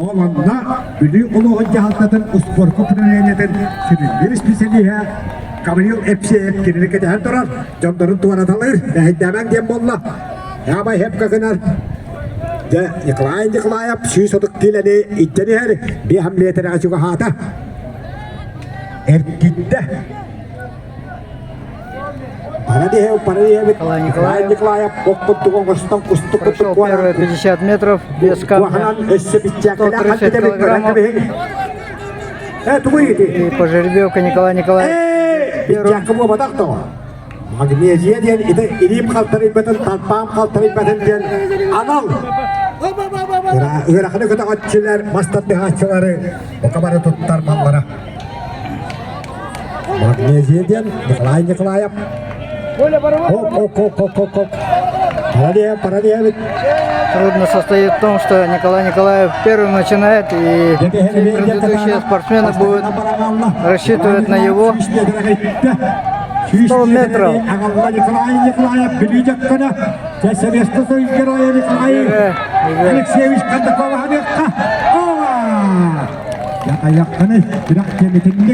Ол онно Бүлүү улууһун дьаһалтатын успуорка управлениетын сүрүннүүр исписэлииһэ Гаврил Епсеев кинини кэтэһэн турар, дьоннорун туораталыыр, мэһэйдээмэҥ диэн буолла. Яабай хепка гынар. Дьэ, Николай Николаев 130 киилэни илдьэн иһэр, биэһ миэтэрэҕэ чугаһаата. Эргиттэ. Николай Николаев прошел первые 50 метров без камня, 130 килограммов. И по жеребьевке Николай Николаев первый. Магнезия диэн ити илиим халтарыйбатын, талпаам халтарыйбатын диэн анал ыараханы көтөҕөччүлэр, мас тардыһааччылары бука бары туттар маллара. Магнезия диэн Николай Николаев. Хоп, хоп, хоп, хоп, хоп. Парадия, парадия. Трудно состоит в том, что Николай Николаев первым начинает, и все предыдущие спортсмены будут рассчитывать на его 100 метров. Алексеевич Кондакова.